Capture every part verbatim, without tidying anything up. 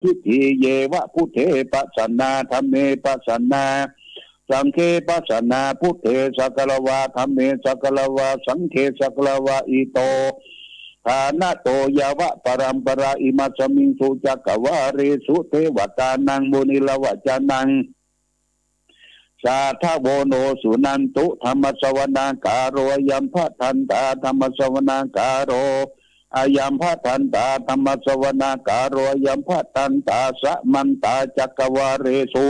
Diṭṭhī yeva buddhe pasannā, dhamme pasannā, saṅghe pasannā. Buddhe sakkatvā, dhamme sakkatvā, saṅghe sakkatvā, ito ṭhānato yāva paramparā imasmiṃ su cakkavāḷesu devatānaṃ munirājānaṃ sādhavo no suṇantu. Dhammassavanakālo ayambhadantā, dhammassavanakālo ayambhadantā, dhammassavanakālo ayambhadantā. Samantā cakkavāḷesu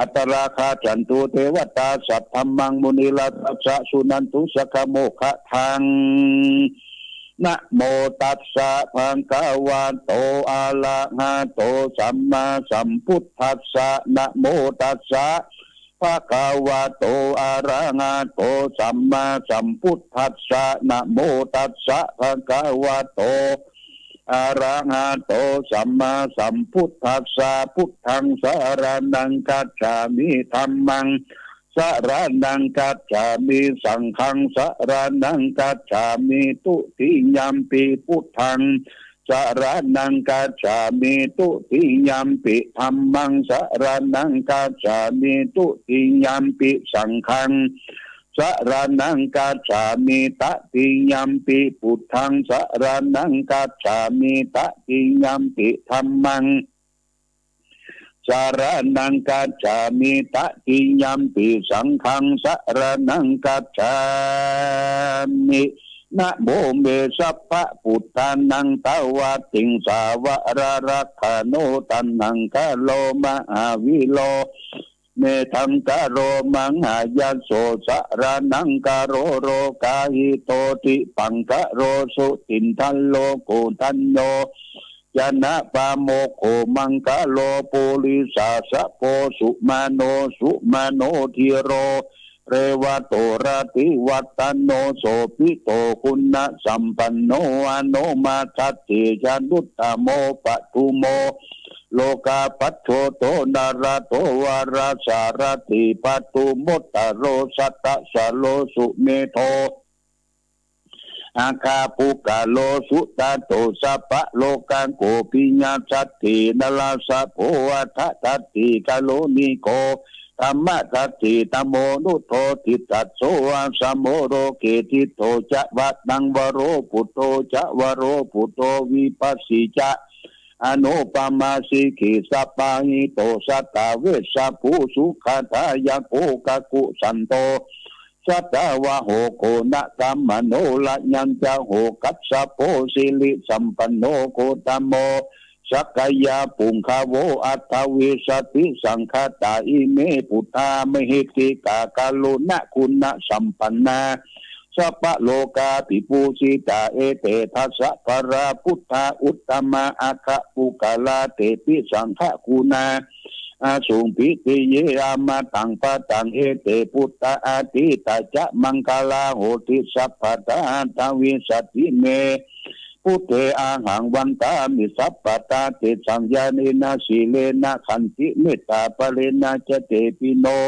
atrāgacchantu devatā saddhammaṃ munirājassa suṇantu saggamokkhadaṃ. Namo tassa bhagavato arahato sammāsambuddhassa. Namo tassa bhagavato arahato sammāsambuddhassa. Namo tassa bhagavato arahato sammāsambuddhassa. Buddhaṃ saraṇaṃ gacchāmi. Dhammaṃ saraṇaṃ gacchāmi. Saṅghaṃ saraṇaṃ gacchāmi. Dutiyampi buddhaṃ saraṇaṃ gacchāmi. Dutiyampi dhammaṃ saraṇaṃ gacchāmi. Dutiyampi saṅghaṃ saraṇaṃ gacchāmi. Tatiyampi buddhaṃ saraṇaṃ gacchāmi. Tatiyampi dhammaṃ saraṇaṃ gacchāmi. Tatiyampi saṅghaṃ saraṇaṃ gacchāmi. Namo me sabbabuddhānaṃ dvattiṃsavara rakkhaṇo taṇhaṅkaro mahāvīro medhaṅkaro mahāyaso saraṇaṅkaro lokahito dipaṅkaro jutintharo koṇḍañño janapāmokkho maṅgalo purisāsabho sumano sumano dhīro revato rativaḍḍhano sobhito guṇasampanno anomadassī januttamo padumo lokapajjoto nārado varasārathī padumottaro sattasāro sumedho aggapuggalā sujato sabbalokaggo piyadassī narāsabho atthadassī kāruṇiko dhammadassi tamonudo dittaso asamo loke diṭṭho ca vaṇṇavaro putto ca varo putto vipassī ca anupamā sikhī sabbahito sattāvessabhū sukhadāyako kakusandho satavaho koṇagammano raññañca ho kassapo sirisampanno gotamo sakyapuṅgavo aṭṭhavīsati saṅkhātā ime buddhā mahiddhikā karuṇaguṇasampannā sabbalokābhipūjitā ete dasabalā buddhā uttamā aggapuggalā tepi saṅghaguṇā āsuṃ pītiye amataṃ padaṃ ete buddhā atītā ca maṅgalā honti sabbadā aṭṭhavīsati me buddhe ahaṃ vandāmi sabbadā tesaṃ ñāṇena sīlena khantimettābalena ca tepi no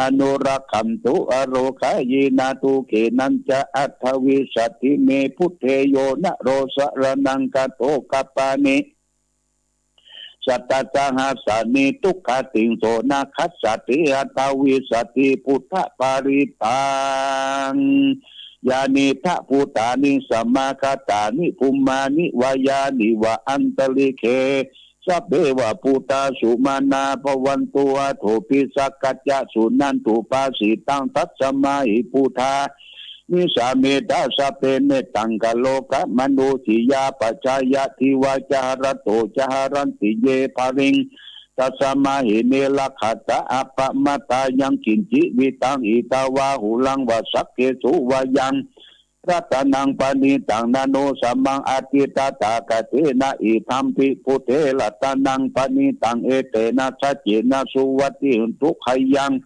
anurakkhantu arogāyinā dukkhenañca aṭṭhavīsati me buddhe yo naro saraṇaṃ gato kappāni sattasahassāni dukkhatiṃ so na gaccati aṭṭhavīsati buddhaparittaṃ. Yānīdha bhūtāni samāgatāni bhummāni vā yāni va antalikkhe sabbeva bhūtā sumanā bhavantu athopi sakkacca suṇantu bhāsitaṃ. Tasmā hi buddhā nisāmetha sabbe mettaṃ karotha manusiyā pajāya divā ca harato ca haranti ye baliṃ. Tasmā hi ne rakkhatha appamattā yaṅkiñci vittaṃ idha vā huraṃ vā saggesu vā yaṃ ratanaṃ paṇītaṃ na no samaṃ atthi tathāgatena idampi buddhe ratanaṃ paṇītaṃ etena saccena suvatthi hotu. Khayaṃ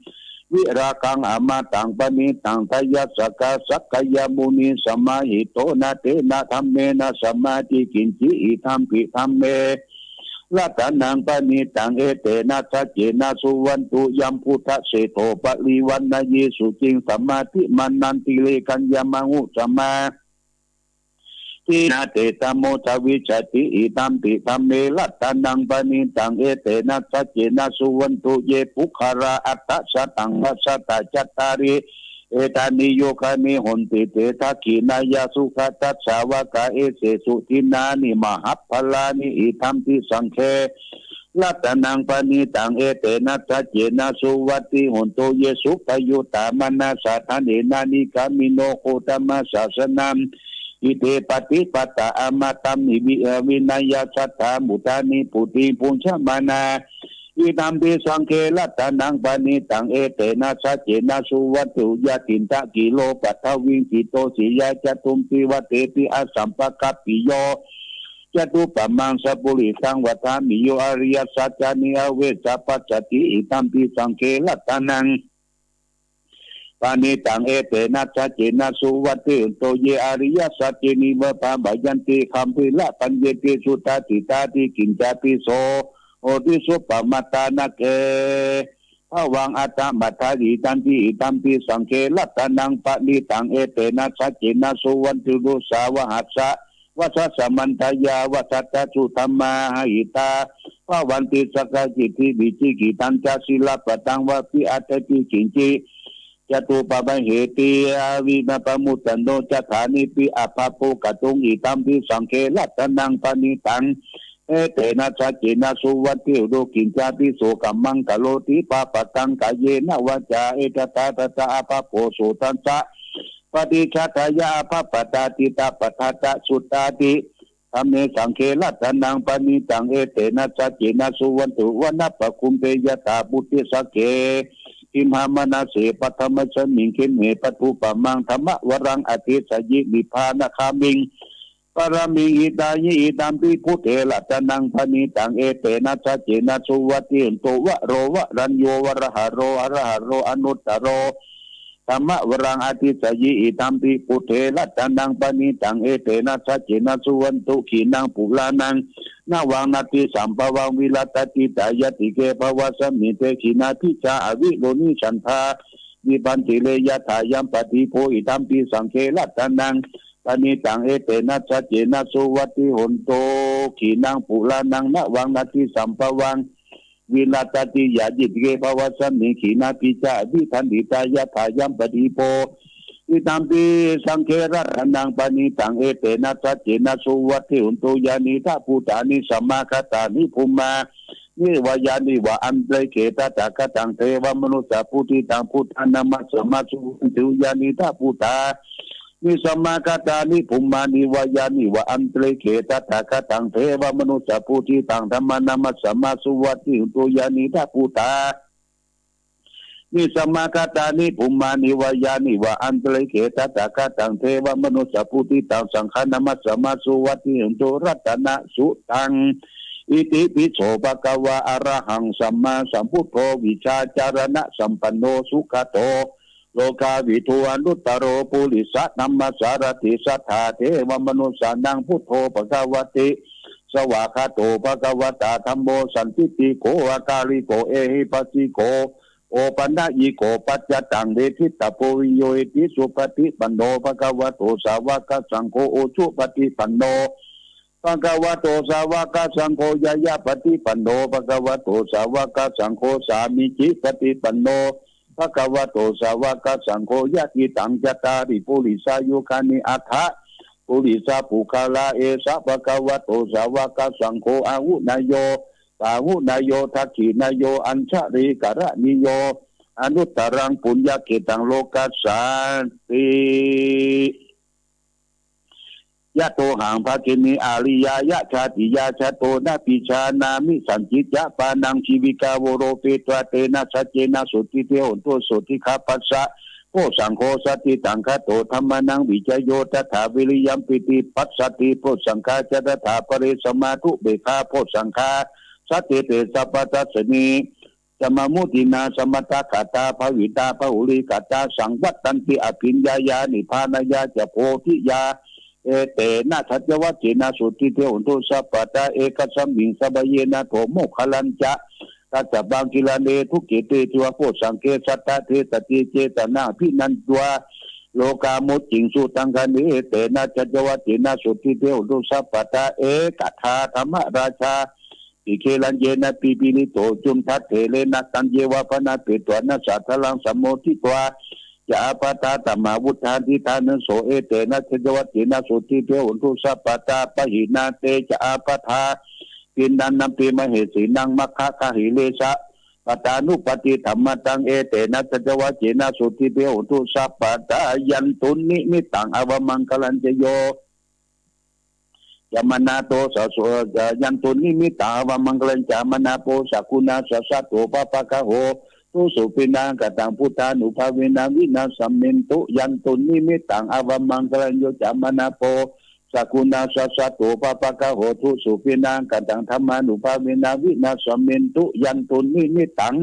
virāgaṃ amataṃ paṇītaṃ tayajjhakā sakyamunī samāhito na tena dhammena samatthi kiñci idampi dhamme ratanaṃ paṇītaṃ etena saccena suvatthi hotu. Yambuddhaseṭṭho parivaṇṇayī suciṃ samādhimānantarikaññamāhu samā Khīṇā te dhammo dvavīsati, idampi dhamme ratanaṃ paṇītaṃ, etena saccena suvaṇḍu ye puggalā aṭṭha sataṃ va sattacattāri etāni yugāni honti te dakkhiṇeyyā sugatassa sāvakā, etesu dinnāni mahapphalāni, idampi saṅghe ratanaṃ paṇītaṃ, etena saccena suvatthi hontu ye suppayuttā manasā daḷhena nikkāmino gotamasāsanamhi te pattipattā amataṃ vi- vineyyaṃ sattā mudhā nibbutiṃ bhuñjamānā, idampi saṅghe ratanaṃ paṇītaṃ, etena saccena suvaṇḍu ye diṭṭhakhīlo paṭhaviṃ khittosīya catubbhi vātepi asampakampiyo, tathūpamaṃ sappurisaṃ vadāmi yo ariyasaccāni avecca passati, idampi saṅghe ratanaṃ paṇītaṃ, etena saccena suvatthi hontu ye ariyasaccāni bhāseyyāti gambhīrapaññāti sutātī tāti kiñcāpi so hoti suppamattā, na te bhavaṃ aṭṭhamātā vidattī, idampi saṅghe ratanaṃ paṇītaṃ, etena saccena suvaṇḍu sāvakā vassa samantayā vassattha sudhammā hitā bhavanti saṅghakittā vicikicchitañca sīlabbataṃ vāpi attāpi kiñci catūpapāyehi, avina pamuddaṃ no cathāmipi abbhabbo kātuṃ, idampi saṅghe ratanaṃ paṇītaṃ, etena saccena suvatthi hontu kiñcāpi so kammaṃ karoti pāpakaṃ kāyena vācāya udā dassa abbhabbo so tassa paṭicchādāya abbhabbatā diṭṭhapadassa sutāti dhamme saṅghe ratanaṃ paṇītaṃ, etena saccena suvaṇḍu vanappagumbe yathā phussitagge gimhānamāse paṭhamasmiṃ gimhe tathūpamaṃ dhammavaraṃ ādisayi nibbānagāmiṃ pāramiṃ hitāya, idampi buddhe ratanaṃ paṇītaṃ, etena saccena suvatthi hontu varo varaññū varāharo arahantā anuttaro dhammavaraṃ ādisayi, idampi buddhe ratanaṃ paṇītaṃ, etena saccena suvaṇḍu khīṇaṃ purāṇaṃ navaṃ natthi sambhavaṃ virattacittāyatike bhavasmiṃ te khīṇabījā aviruḷhichandā nibbanti re yathāyampadīpo, idampi saṅghe ratanaṃ paṇītaṃ, etena saccena suvatthi hontu khīṇaṃ purāṇaṃ navaṃ natthi sambhavaṃ virattacittāyatike bhavasmiṃ khīṇabījā aviruḷhichandā yathāyampadīpo, idampi saṅghe ratanaṃ paṇītaṃ, etena saccena suvatthi hontu yānīdha bhūtāni samāgatāni bhummāni vā yāni va antalikkhe tathāgataṃ devamanussapūjitaṃ buddhaṃ namassāma suvaṇḍu yānīdha bhūtāni samāgatāni bhummāni vā yāni va antalikkhe tathāgataṃ devamanussapūjitaṃ dhammaṃ namassāma suvaṇḍu yānīdha bhūtāni samāgatāni bhummāni vā yāni va antalikkhe tathāgataṃ devamanussapūjitaṃ saṅghaṃ namassāma suvaṇḍu ratanaṃ suttaṃ. Itipi so bhagavā arahaṃ sammāsambuddho vijjācaraṇasampanno sugato lokavidū anuttaro purisadammasārathi satthā devamanussānaṃ buddho bhagavāti. Svākkhāto bhagavatā dhammo sandiṭṭhiko akāliko ehipassiko opanayiko paccattaṃ veditabbo viññūhīti. Supaṭipanno bhagavato sāvakasaṅgho, ujupaṭipanno bhagavato sāvakasaṅgho, ñāyapaṭipanno bhagavato sāvakasaṅgho, sāmīcipaṭipanno bhagavato sāvakasaṅgho, yadidaṃ cattāri purisayugāni aṭṭha purisapuggalā, esa bhagavato sāvakasaṅgho āhuneyyo pāhuneyyo dakkhiṇeyyo añjalikaraṇīyo anuttaraṃ puññakkhettaṃ lokassāti. Yatohaṃ bhagini ariyāya jātiyā jāto nābhijānāmi sañcicca pāṇaṃ jīvitā voropetva tena saccena sotthi te hotu sotthi gabbhassa. Pho saṅgho satiṭṭhaṃ gato dhammānaṃ vicayo tathā viriyampīti passati. Pho saṅghā ca tathāpare samādhupekkhā pho saṅghā sattete sabbadassanī sammamudinā sammadakkhātā bhāvitā bahulīkatā saṃvattanti abhiññāya nibbānāya ca bodhiyā. Etena saccavajjena sotthi te hotu sabbadā. Ekasmiṃ samayena kho moggallānañca kassapaṃ gilāne dukkhite disvā pho saṅghe satta desathi cetayaṃ abhinanditvā lokā mucciṃsu taṅkhaṇe. Etena saccavajjena sotthi te hotu sabbadā. Ekadā dhammarājā pigiriyaññena pipīlito cundattherena taññeva bhaṇāpetvāna sādaraṃ sammoditvā ca ābādhā tamhā vuṭṭhāsi ṭhānaso. Etena saccavajjena sotthi te hotu sabbadā. Pahīnā te ca ābādhā tiṇṇannampi mahesinaṃ maggāhare sapadanuppattidhammataṃ. Etena saccavajjena sotthi te hotu sabbadā. Yandunnimittaṃ avamaṅgalañca yo cāmanāpo sakuṇassa saddo pāpaggaho dussupinaṃ katamāya dussupinaṃ kataṃ buddhānubhāvena vināsamentu. Yandunnimittaṃ avamaṅgalañca yo cāmanāpo sakuṇassa saddo pāpaggaho dussupinaṃ kataṃ dhammānubhāvena vināsamentu. Yandunnimittaṃ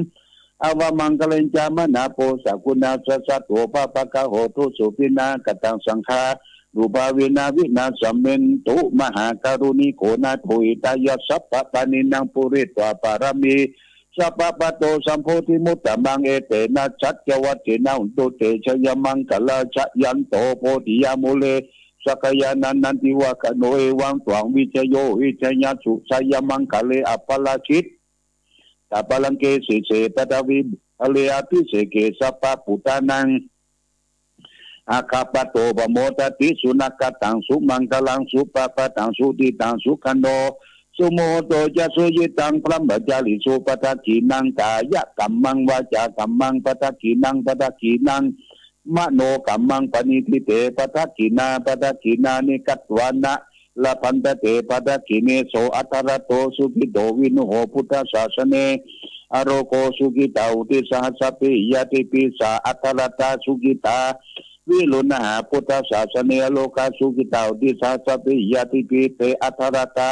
avamaṅgalañca yo cāmanāpo sakuṇassa saddo pāpaggaho dussupinaṃ kataṃ saṅghānubhāvena vināsamentu. Mahākāruṇiko nātho hitāya sabbapāṇinaṃ pūretvā pāramī sabbā patto sambodhimuttamaṃ. Etena saccavajjena hotu te jayamaṅgalā. Jayanto bodhiyā mūle sakyānaṃ nandivaḍḍhano evaṃ tvaṃ vijayo hohi jayassu jayamaṅgale. Aparājitapallaṅke sīse paṭhavipokkhare abhiseke sabbabuddhānaṃ aggappatto pamodati. Sunakkhattaṃ sumaṅgalaṃ supabhātaṃ suhuṭṭhitaṃ sukhaṇo sumuhutto ca suyiṭṭhaṃ brahmacārisu padakkhiṇaṃ kāyakammaṃ vācākammaṃ padakkhiṇaṃ padakkhiṇaṃ manokammaṃ paṇidhī te padakkhiṇā padakkhiṇāni katvāna labhantatthe padakkhiṇe. So atthaladdho sukhito viruḷho buddhasāsane arogo sukhitā hoti saha sabbehi ñātibhi. Sā atthaladdhā sukhitā viruḷhā buddhasāsane arogā sukhitā hoti saha sabbehi ñātibhi. Te atthaladdhā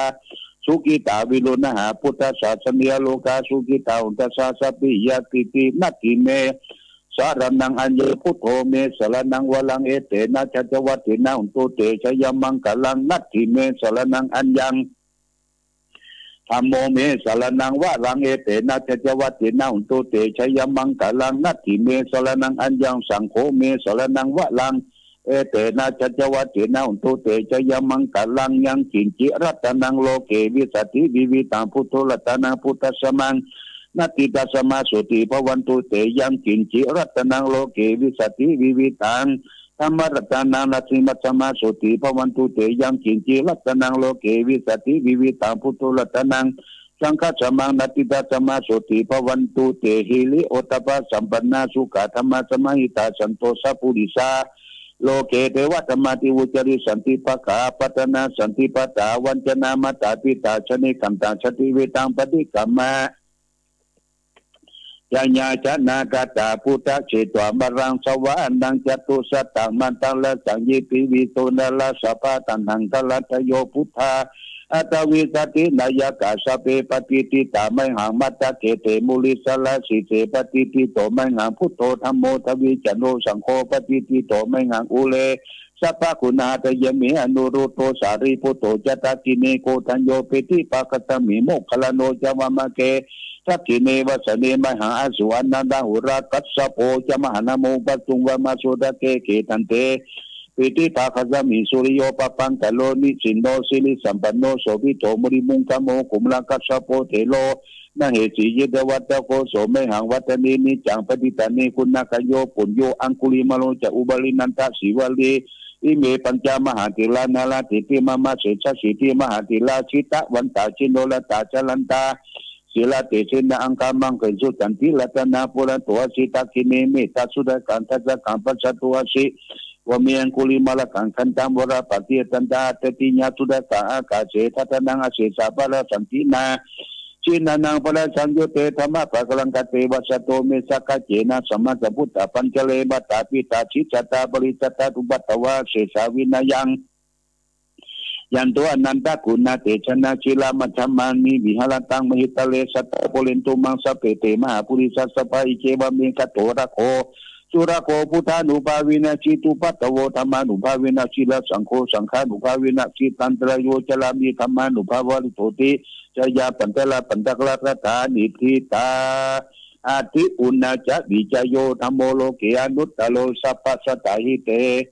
sukhitā viruḷhā buddhasāsane arogā sukhitā hotha saha sabbehi ñātibhi. Natthi me saraṇaṃ aññaṃ buddho me saraṇaṃ varaṃ etena saccavajjena hotu te jayamaṅgalaṃ. Natthi me saraṇaṃ aññaṃ dhammo me saraṇaṃ varaṃ etena saccavajjena hotu te jayamaṅgalaṃ. Natthi me saraṇaṃ aññaṃ saṅgho me saraṇaṃ varaṃ etena saccavajjena hotu te jayamaṅgalaṃ. Yaṅkiñci ratanaṃ loke vijjati vividhaṃ puthu ratanaṃ buddhasamaṃ natthi tasmā sotthī bhavantu te. Yaṅkiñci ratanaṃ loke vijjati vividhaṃ dhammaratanaṃ natthi tasmā sotthī bhavantu te. Yaṅkiñci ratanaṃ loke vijjati vividhaṃ puthu ratanaṃ saṅghasamaṃ natthi tasmā sotthī bhavantu te. Hiri ottappasampannā sukkadhammasamāhitā santo sappurisā loke devadhammāti vuccari. Santi pakkhā apattanā santi pādā avañcanā mātā pitā ca nikkhantā jātiveda paṭikkama ñāñā jhānā āgatābhūtā chetvā māraṃ savāhanaṃ. Catusaccamantaṃ ye piviṃsu narāsabhā taṇhaṅkarādayo buddhā aṭṭhavīsati nāyakā sabbe patiṭṭhitā mayhaṃ matthake te munissarā. Sīse patiṭṭhito mayhaṃ buddho dhammo dvijjano saṅgho patiṭṭhito mayhaṃ ure sabbaguṇādayo me anuruddho sārīputto ca dakkhiṇe koṇḍañño piṭṭhibhāgasmiṃ moggallāno ca vāmake. Dakkhiṇe vasane mayhaṃ āsuṃ ānandarāhulā kassapo ca mahānāmo ubhāsuṃ vāmasotake. Kittante piṭṭhibhāgasmiṃ suriyo pabhaṅkaro nisinno sirisampanno sobhito munipuṅgavo. Kumārakassapo thero mahesī cittavādako so mayhaṃ vadane niccaṃ patiṭṭhāne guṇākaro. Puṇṇo aṅgulimālo ca upālī nandasīvalī ime pañca mahātherā nāḷāgiriṃ sesāsīti mahātherā jitavantā jinorrathā jalantā sīlatejena aṅgamaṅgesu saṇṭhī. Ratanaṃ purato āsi dakkhiṇe mettasuttakaṃ dhajaggaṃ pacchato āsi vāme aṅgulimālakaṃ khandhamoraparittañca. Tatriyā suttakaṃ ākāse chadanaṃ asesā balasaṃ jinā jinānaṃ balasaṃyutte dhammapākāraṃ kate vasato me sakiccena saha sambuddhapañjare. Mātā pitā jiññāsabhāriṃ jātā upaddavā asesā vinayaṃ yanto anantaguṇākaraṇā sīlaṃ modamānā viharantaṃ mahītale. Sadā pūrentu maṃ sabbe te mahāpurisāsabhā iccevamanto rakkho surakkho buddhānubhāvena jitupaddavo dhammānubhāvena jirasaṅgho saṅghānubhāvena jitantarāyo carāmi dhammānubhāvaṃ. Jaya pañcarā pañcakarattā niṭṭhitā Addhi uṇhassa vijayo dhammo loke anuttaro sabbasatthāhite.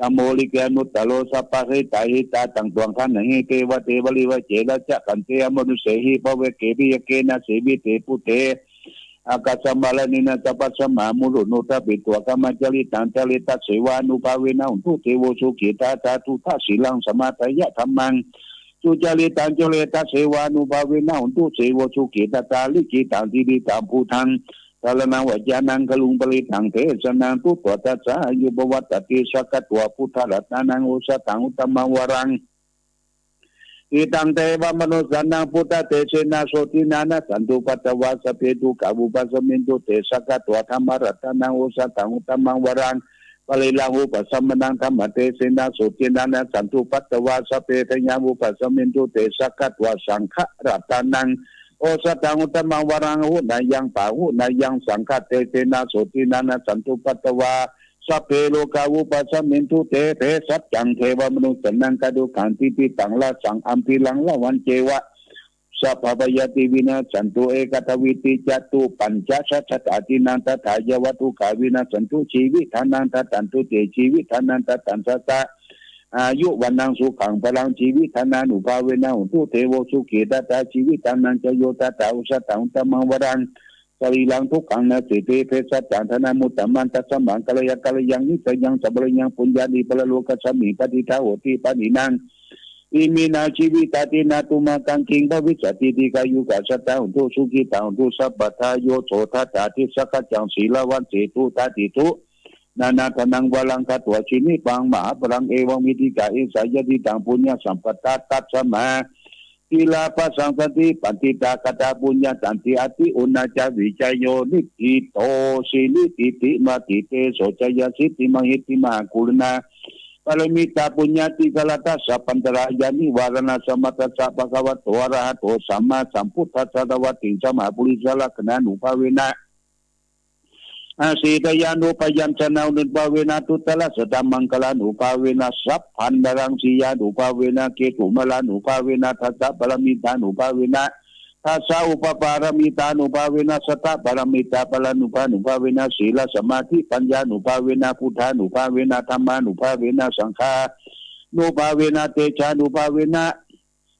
Dhammo loke anuttaro sabbahitahitāya taṃ taṃ gaṇhāhi devatā parivajjena sakkante amanussehi pāvake bhiyake nāseti vite buddhe ākāsamāraṇena sabbasmā mūlo nutappetto kammacaritaṃ caretasevānubhāvena hotu devo sukhitattā duṭṭhasīlaṃ samādāya dhammaṃ sucaritaṃ caretasevānubhāvena hotu devo sukhitattā likkhitaṃ cirattaṃ buddhaṃ saraṇaṃ vacanaṃ garuṃ parittaṃ desanaṃ tutvā tassa āyuṃ pavaḍḍhatīti. Sakkatvā buddharatanaṃ osathaṃ uttamaṃ varaṃ hitaṃ devamanussānaṃ buddhatejena sotthinā nassantupaddavā sabbe dukkhā vūpasamentu te. Sakkatvā dhammaratanaṃ osathaṃ uttamaṃ varaṃ pariḷāhūpasamanaṃ dhammatejena sotthinā nassantupaddavā sabbe bhayā vūpasamentu te. Sakkatvā saṅgharatanaṃ osathaṃ uttamaṃ varaṃ āhuneyyaṃ pāhuneyyaṃ saṅghatejena sotthinā nassantupaddavā sabbe rogā vūpasamentu te. Bhesajjaṃ devamanussānaṃ kāruññacittitaṃ rasaṃ ambhiraṃ lavañceva sabbabhayāti vinassantu. Ekaddvīti catuppañcasatasatadīnaṃ tathāya vadukkā vinassantu jīvitdānaṃ dadantu te jīvitdānaṃ dadaṃ sadā āyu vaṇṇaṃ sukhaṃ balaṃ. Jīvitdānānubhāvena hotu devo sukhitattā jīvitdānañca yo dattā osathaṃ uttamaṃ varaṃ sarīraṃ dukkhaṃ nassanti. Bhesajjaṃ dānamuttamaṃ tasmā karaṇīyaṃ karaṇīyaṃ nisayaṃ sampālayaṃ puññāni paralokasmiṃ patiṭṭhā hoti pāṇinaṃ iminā jīvitadīnā tumhākaṃ kiṃ bhavissati. Dīghāyukā sadā hontu sukhitā hontu sabbadā. Yo so dassati sakkaccaṃ sīlavantesu dādithu nānādānaṃ varaṃ datvā sinipaññaṃ mahapphalaṃ evaṃ vidhikā esā yadidaṃ puññasampadā tasmā sīlabhāsaṃ santi paṇḍitā katapuññatandī. Addhi uṇhassa vijayo niṭṭhito siri siddhi mahiddhi tejo jayasiddhi mahiddhi mahaguṇāparamita puññādhikārattha sabbantarāyanivāraṇā samā tassa bhagavato arahato sammāsambuddhassa dvattiṃsamahāpurisalakkhaṇānubhāvena asītyānubyañjanānubhāvena duṭṭhāraddhamaṅgalānubhāvena sabbamalaṃ sīyānubhāvena ketumālānubhāvena dasapāramitānubhāvena dasaupapāramitānubhāvena sataparamitāparamitā nubhāvena sīlasamādhipaññānubhāvena buddhānubhāvena dhammānubhāvena saṅghānubhāvena tejānubhāvena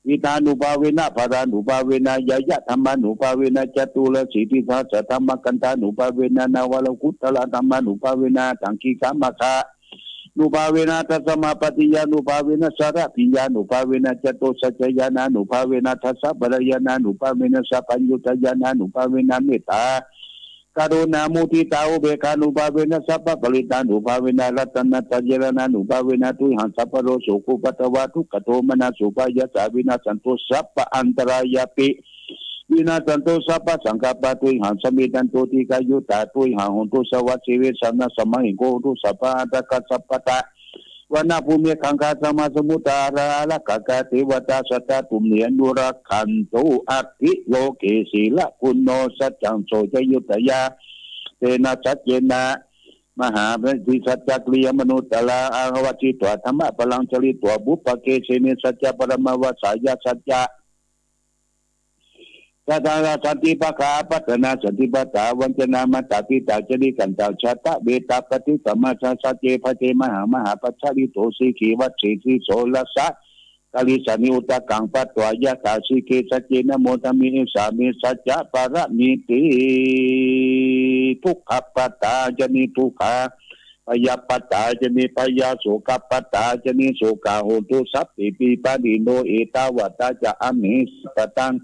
iddhānubhāvena balānubhāvena ñeyyadhammānubhāvena caturāsītisahassadhammakkhandhānubhāvena navalokuttaradhammānubhāvena aṭṭhaṅgikamaggānubhāvena dasamappatiyānubhāvena sārabhiyānubhāvena catusaccañāṇānubhāvena dasabalañāṇānubhāvena sabbaññutañāṇānubhāvena mettākaruṇāmuditāupekkhānubhāvena sabbaparittānubhāvena ratanattayaraṇānubhāvena tuyhaṃ sabbaro sokoupaddavadukkhadomanassupāyāsā vinassantu sabbaantarāyāpi vinassantu sabbasaṅkappā tuyhaṃ samijjhantu dīghāyutā tuyhaṃ hontu sadā jīvesanaṃ samahiṃ kho hontu sabbāntarakā sabbadā vanabbhūmigaṅgāsamasā samuddā ārārakkakā devatā sadā tumhe anurakkhantu. Abbhiroke sīlaguṇo saccaṃ soceyuttayā tena saccena mahābodhisacchakiriyamanuttaraṃ anuvassitā dhammabalaṃ caritvā pubbake seme saccabalamāvasāya sacca sadā santi pakkhā apattanā santi pādā vañcanā mātā pitā ca nikkhantā jātaveda paṭikkama. Sacce pacce mahā mahāpajjalito sikhī vajjī siso rassa karīsāni udakaṃ patvā yathā sikhī sacce namo dhamme esa me saccaparamīti. Dukkhappattā ca niddukkhā bhayappattā ca nibbhayā sokappattā ca nissokā hontu sabbepi pāṇino. Ettāvatā ca amhehi sambhataṃ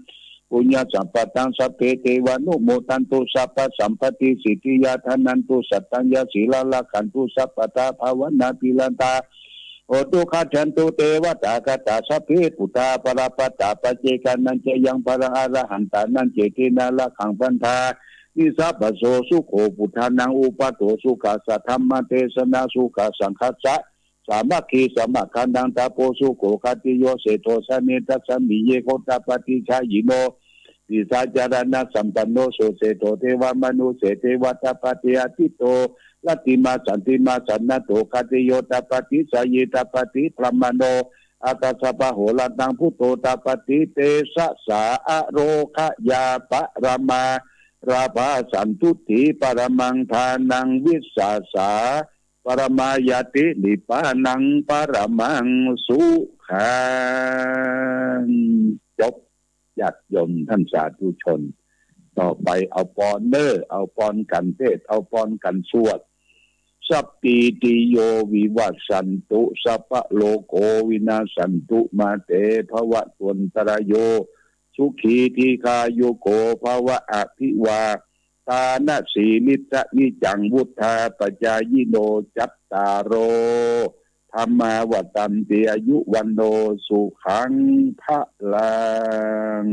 puññasampadaṃ sabbe devānumodantu sabbasampattisiddhiyā. Dānaṃ tu saddhaṃ ca sīlaṃ rakkhantu sabbadā bhāvanābhiratā hontu gacchantu devatāgatā. Sabbe buddhā balappattā paccekānañca yaṃ balaṃ arahantānañcetena rakkhaṃ bandhā mi sabbaso. Sukho buddhānaṃ uppādo sukhā saddhammadesanā sukhā saṅghassa sāmaggī samaggānaṃ tapo sukho. Khattiyo seṭṭho jāne tasmiṃ ye gotapati jhāyino pisācaraṇasampanno so seṭṭho devamanusse devatāpati atīto rattimāsantī māsannatto. Khattiyo tapati jhāyī tapati brāhmaṇo akassapaho ratanaṃ buddho tapati tejasā arogayā paramā labhā santuṭṭhi paramaṃ dhanaṃ vissāsā paramāyati nibbānaṃ paramaṃ sukhaṃ. จบ ญาติโยมท่านสาธุชน ต่อไปเอาปอนเนอร์ เอาปอนกันเทศน์ เอาปอนกันสวด Sabbītiyo vivajjantu, sabbarogo vinassatu, mā te bhavatvantarāyo, sukhī dīghāyuko bhava. Abhivādanasīlissa niccaṃ vuḍḍhāpacāyino, cattāro dhammā vaḍḍhanti, āyu vaṇṇo sukhaṃ balaṃ.